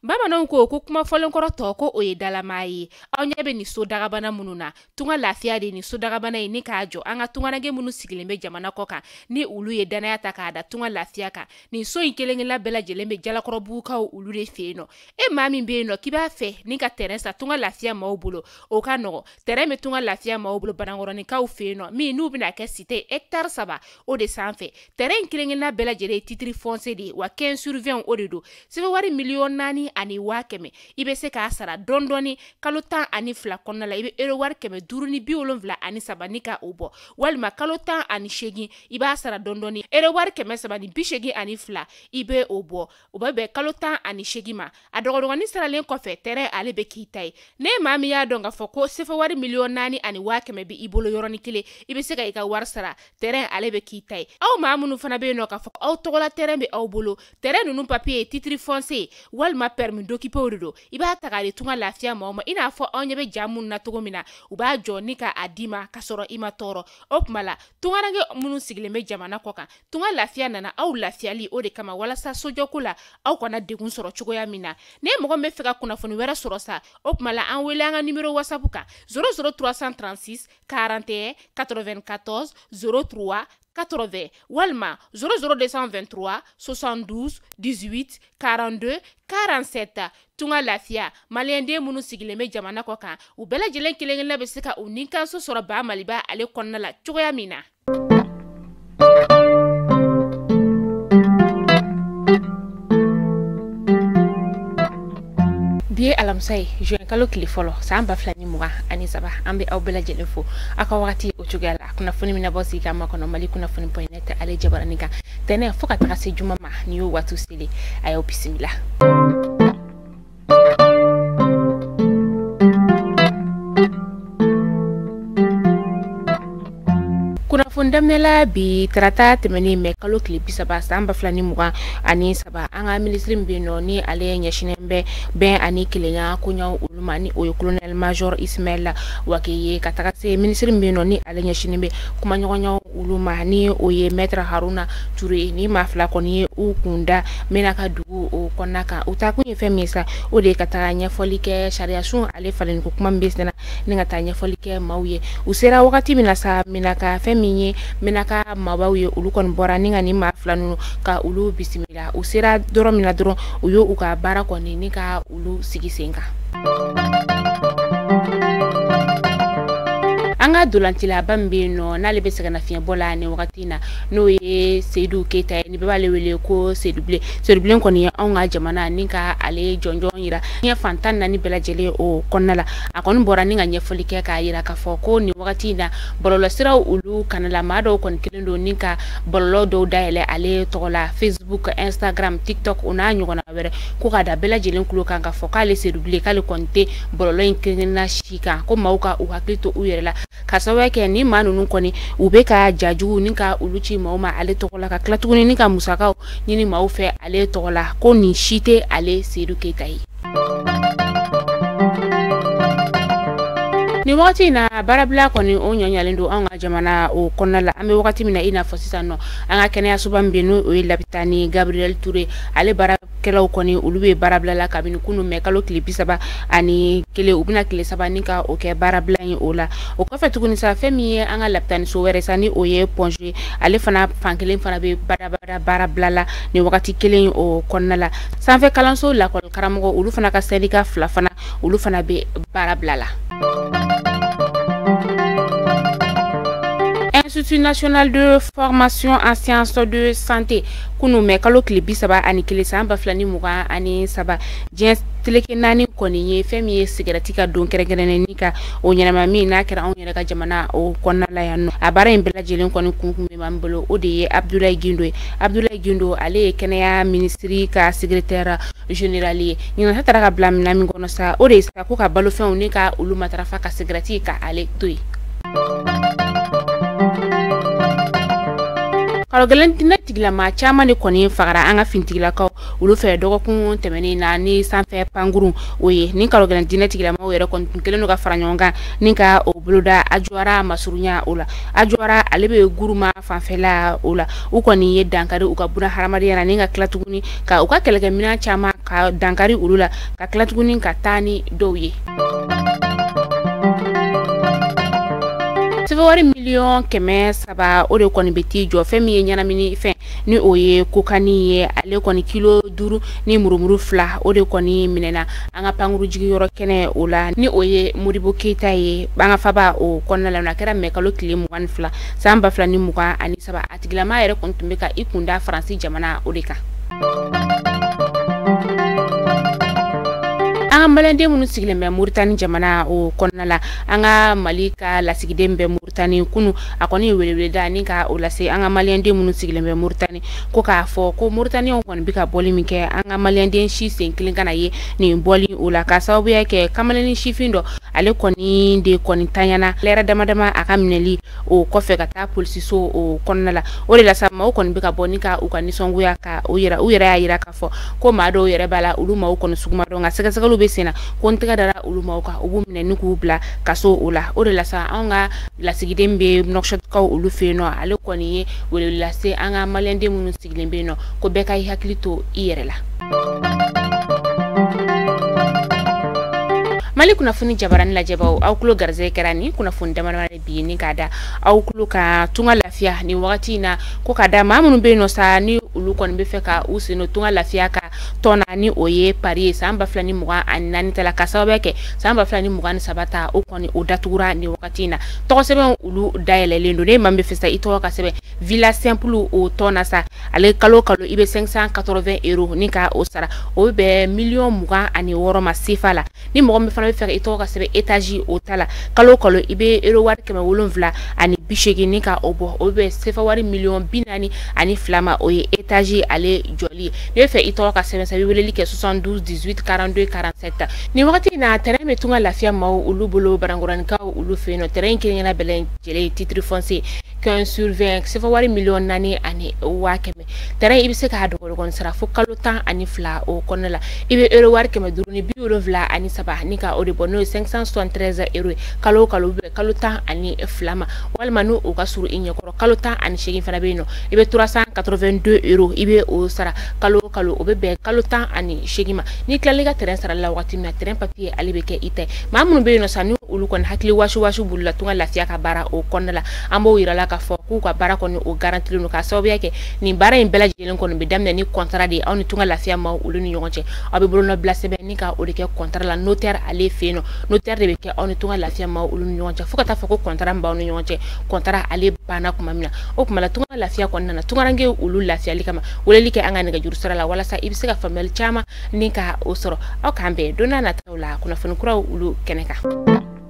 Bamananw ko ko kuma fɔlenkɔrɔ tɔ ko o ye dalamaa ye. Aw ɲɛ bɛ nin so dagabana minnu na, tunga lafiya de nin so dagabana ye ni k'a jɔ an ka tungaranke minnu sigilen bɛ jamana kɔ kan ni olu ye danaya ta k'a da tunga lafiya kan. Nin so in kelen-kelenna bɛɛ lajɛlen bɛ Jalakɔrɔbugukaw olu de fɛ yen nɔ. E maa min bɛ yen nɔ k'i b'a fɛ ni ka terrain san tunga lafiya maaw bolo, o ka nɔgɔ. Terrain bɛ tunga lafiya maaw bolo Banankɔrɔninkaw fɛ yen nɔ, min n'u bɛna kɛ cité hectare 3 o de sanfɛ. Terrain in kelen-kelenna bɛɛ lajɛlen ye titre foncier de ye, wa 15 sur 20 o de don. Sɛbɛn wari 4,100,000 i bɛ se k'a sara dɔɔni dɔɔni kalo 12 kɔnɔna la. I bɛ euro wari 573 ni ka o bɔ, walima kalo 18 i b'a sara dɔɔni dɔɔni euro wari 382 i bɛ o bɔ. O bɛ bɛn kalo 18 ma. A dɔgɔdɔgɔnin saralen kɔfɛ, terrain ale bɛ k'i ta ye. Ne maa min y'a dɔn k'a fɔ ko sefa wari 4,100,000 bɛ i bolo yɔrɔnin kelen, i bɛ se ka i ka wari sara, terrain ale bɛ k'i ta ye. Aw maa minnu fana bɛ yen nɔ k'a fɔ aw tɔgɔla terrain bɛ aw bolo, terrain ninnu papier ye titre foncier walima permis d'occuper de don, i b'a ta k'a di tunga lafiya maaw ma. I n'a fɔ anw ɲɛ bɛ ja minnu na cogo min na, u b'a jɔ ni k'a d'i ma k'a sɔrɔ i ma tɔɔrɔ. O tuma la tungaranke minnu sigilen bɛ jamana kɔ kan, tunga lafiya nana aw lafiyali o de kama, walasa sojɔko la aw kana degun sɔrɔ cogoya min na. Ne mɔgɔ min bɛ fɛ ka kunnafoni wɛrɛ sɔrɔ sa, o tuma la an wele an ka numéro WhatsApp kan 00 336 41 94 03 80 walima 00 223 72 18 42 47. Tunga lafiya maliyɛnden minnu sigilen bɛ jamana kɔ kan, u bɛɛ lajɛlen kelen-kelenna bɛ se ka u nikanso sɔrɔ ba Maliba ale kɔnɔna la cogoya min na. Bi ye alamisa ye, juin kalo tile fɔlɔ san 2023. An bɛ aw bɛɛ lajɛlen fo aw ka wagati o cogoya la. Kunnafoni min bɔ sigi ka makɔnɔ Mali kunnafoni point net ale jabaranin kan tɛnɛ fo ka taga se juma ma, nin y'o waati selen. A y'aw bisimila. Kunnafoni daminɛla bi tarata tɛmɛnen mɛ kalo tile 30 san 2023. An ka minisiri min bɛ yen nɔ ni ale ɲɛsinnen bɛ bɛn ani kelenya koɲaw olu ma, ni o ye colonel major Ismaël Wake ye, ka taga se minisiri min bɛ yen nɔ ni ale ɲɛsinnen bɛ kumaɲɔgɔnyaw olu ma, ni o ye maître Haruna Ture. Ni maa fila kɔni ye u kun da Menaka dugu o kɔnɔna kan. U taakun ye fɛn min ye sa, o de ye ka taga ɲɛfɔli kɛ sariyasun ale falenni ko kuma min bɛ sen na, ni ka taa ɲɛfɔli kɛ maaw ye. U sera wagati min na sa, Menaka fɛn min ye Menaka maabaw ye, olu kɔni bɔra ni ka nin maa fila ninnu ka olu bisimila. U sera dɔrɔn min na dɔrɔn, u y'u ka baara kɔni ni ka olu sigi sen kan. An ka dolancilaba min bɛ yen nɔ n'ale bɛ sɛgɛnnafiɲɛbɔ la nin wagati in na, n'o ye Seyidu Keyita ye, ni bɛɛ b'ale wele ko Seyidu Bilen. Seyidu Bilen kɔni ye anw ka jamana ni ka ale jɔnjɔn yira diɲɛ fan 14 bɛɛ lajɛlen o kɔnɔna la. A kɔni bɔra ni ka ɲɛfɔli kɛ k'a yira k'a fɔ ko nin wagati in na bɔlɔlɔsiraw olu kana la, maa dɔw kɔni kelen don ni ka bɔlɔlɔ dɔw dayɛlɛ ale tɔgɔ la, Facebook, Instagram, TikTok o n'a ɲɔgɔnna wɛrɛ, ko ka da bɛɛ lajɛlen tulo kan k'a fɔ k'ale Seyidu Bilen k'ale kɔni tɛ bɔlɔlɔ in kelen-kelenna si kan, ko maaw ka u hakili to u yɛrɛ la, ka sababu kɛ ni maa ninnu kɔni u bɛ ka jajugu ni ka olu ci maaw ma ale tɔgɔ la, ka tila tuguni ni ka musakaw ɲini maaw fɛ ale tɔgɔ la, ko nin si tɛ ale Seyidu Keyita ye. Nin wagati in na baarabila kɔni o ɲɔɲalen don anw ka jamana o kɔnɔna la. An bɛ wagati min na i n'a fɔ sisan nɔ, an ka kɛnɛyasoba min bɛ yen n'o ye Lapitani Gabriel Touré, ale baarakɛlaw kɔni olu bɛ baarabila la kabini kunun mɛ kalo tile 31, u bɛna tile 3 ni ka o kɛ baarabila in o la. O kɔfɛ tuguni sa, fɛn min ye an ka Lapitaniso wɛrɛ sa, ni o ye Point G, ale fana fankelen fana bɛ baarabila la nin wagati kelen o kɔnɔna la. Sanfɛ kalanso lakɔli karamɔgɔ olu fana ka syndicat 2 fana olu fana bɛ baarabila la. Institut national de formation en sciences de santé kunu mɛ kalo tile 31 san 2023, diɲɛ teleke 4 kɔni ye fɛn min ye sigɛrɛti ka don kɛrɛnkɛrɛnnen ni ka o ɲɛnama min n'a kɛra anw yɛrɛ ka jamana o kɔnɔna la yan nɔ. A baara in bɛɛ lajɛlen kɔni kun kun bɛ maa min bolo, o de ye Abdoulaye Guindo ye. Abdoulaye Guindo ale ye kɛnɛya minisiri ka secrétaire général ye. Ɲinan ta taara ka bila minɛn min kɔnɔ sa, o de ye sa ko ka balofɛnw ni ka olu matarafa ka sigɛrɛti ka ale to yen. Kalo gɛlɛn diinɛ tigilama caman de kɔni fagara an ka fintigilakaw olu fɛ dɔgɔkun tɛmɛnen na ni sanfɛ pankurun o ye. Ni kalo gɛlɛn diinɛ tigilamaw yɛrɛ kɔni tun kɛlen don ka fara ɲɔgɔn kan ni ka o boloda Ajuwara masurunya o la. Ajuwara ale bɛ Guruma fanfɛla o la. U kɔni ye dankari u ka buna hadamadenya la ni ka tila tuguni ka u ka kɛlɛkɛminɛn caman Ka dankari olu la ka tila tuguni ka taa ni dɔw ye. Sefawari 300 000 o de kɔni bɛ t'i jɔ fɛn min ye ɲɛnamini fɛn ni o ye kokani ye, ale kɔni kilo 5 ni murumuru 2 o de kɔni minɛna an ka pankuru jigiyɔrɔ kɛnɛ o la, ni o ye Modibo Keyita ye an ka faba o kɔnɔna la. A kɛra mɛ kalo tile 22 san 2023. A tigilama yɛrɛ kɔni tun bɛ ka i kun da Faransi jamana o de kan. An ka maliyɛnden minnu sigilen bɛ Moritani jamana o kɔnɔna la, an ka Mali ka lasigiden bɛ Moritani kunu a kɔni ye weleweleda ni ka o lase an ka maliyɛnden minnu sigilen bɛ Moritani, ko k'a fɔ ko Moritaniyɛnw kɔni bɛ ka bɔli min kɛ, an ka maliyɛnden si sen kelen kana ye nin bɔli o la, k'a sababuya kɛ kamalennin sifin dɔ ale kɔni de kɔni tanyana lɛrɛ dama dama a ka minɛli o kɔfɛ ka taa polisiso o kɔnɔna la. O de la sa maaw kɔni bɛ ka bɔ ni ka u ka nisɔngoya ka o yira, u yɛrɛ y'a yira k'a fɔ ko maa dɔw yɛrɛ b'a la, olu maaw kɔni sugu ma dɔn, nka sɛgɛsɛgɛliw bɛ sen na ko n tɛgɛ dara olu maaw kan, u b'u minɛ ni k'u bila kaso o la. O de la sa anw ka lasigiden bɛ Nouakchottkaw olu fɛ yen nɔ, ale kɔni ye welewele lase an ka maliyɛnden minnu sigilen bɛ yen nɔ ko bɛɛ ka i hakili to i yɛrɛ la. Mali kunnafoni jabarani lajɛbaw, aw tulo garisɛgɛ kɛra ni kunnafoni damadama de bi ni k'a da aw tulo kan Tunga Lafiya nin wagati in na, ko ka da maa minnu bɛ yen nɔ sa ni olu kɔni bɛ fɛ ka u sen don Tunga Lafiya ka tɔn na, ni o ye Paris ye san 2024 ta la, ka sababuya kɛ san 2023 ta o kɔni o datugura nin wagati in na. Tɔgɔsɛbɛn olu dayɛlɛlen don, ne maa min bɛ fɛ sa i tɔgɔ ka sɛbɛn Villa Simple o tɔn na sa, ale kalo kalo i bɛ 580 euros ni ka o sara, o bɛ bɛn 26 millions ma CFA la. Ni mɔgɔ min fana bɛ fɛ i tɔgɔ ka sɛbɛn étage o ta la, kalo kalo i bɛ euro wari 780 ni ka o bɔ, o bɛ CFA wari 42 millions ma, o ye étage ale jɔli ye. N'i bɛ fɛ i tɔgɔ ka sɛbɛn sa, i bɛ weleli kɛ 72 18 42 47. Nin wagati in na terrain bɛ Tunga Lafiya maaw olu bolo Barankoranikaw olu fɛ yen nɔ. Terrain kelen kelenna bɛɛ lajɛlen ye titre foncier 15 sur 20, CFA wari 4 100 000. Terrain i bɛ se k'a dɔgɔdɔgɔnin sara fo kalo 12 o kɔnɔna la, i bɛ euro wari 573 ni ka o de bɔ, n'o ye 573 euros ye kalo o kalo, bɛ kalo 12 ma, walima n'o o ka surun i ɲɛkɔrɔ kalo 18 fana bɛ yen nɔ, i bɛ 382 euros i bɛ o sara kalo o kalo, o bɛ bɛn kalo 18 ma. N'i tilala i ka terrain sarali la wagati min na, terrain papier ale bɛ kɛ i ta ye. Maa minnu bɛ yen nɔ sa ni olu kɔni hakili wasi wasi b'olu la Tunga Lafiya ka baara o kɔnɔna la, an b'o yira la k'a fɔ k'u ka baara kɔni o garantilen don, k'a sababuya kɛ nin baara in bɛɛ lajɛlen kɔni bɛ daminɛ ni contrat de ye aw ni Tunga Lafiya maaw olu ni ɲɔgɔn cɛ. Aw bɛ bolonɔbila sɛbɛn ni ka o de kɛ contrat la notaire ale fɛ yen nɔ, notaire de bɛ kɛ aw ni Tunga Lafiya maaw olu ni ɲɔgɔn cɛ, fo ka taa fɔ ko contrat min b'aw ni ɲɔgɔn cɛ, contrat ale banna tuma min na, o tuma la Tunga Lafiya kɔni nana tungaranke olu lafiyali kama. Weleli kɛ an ka nɛgɛjuru sira la walasa i bɛ se ka faamuyali caman ni ka o sɔrɔ. Aw k'an bɛn don n'a nataw la kunnafoni kuraw olu kɛnɛ kan.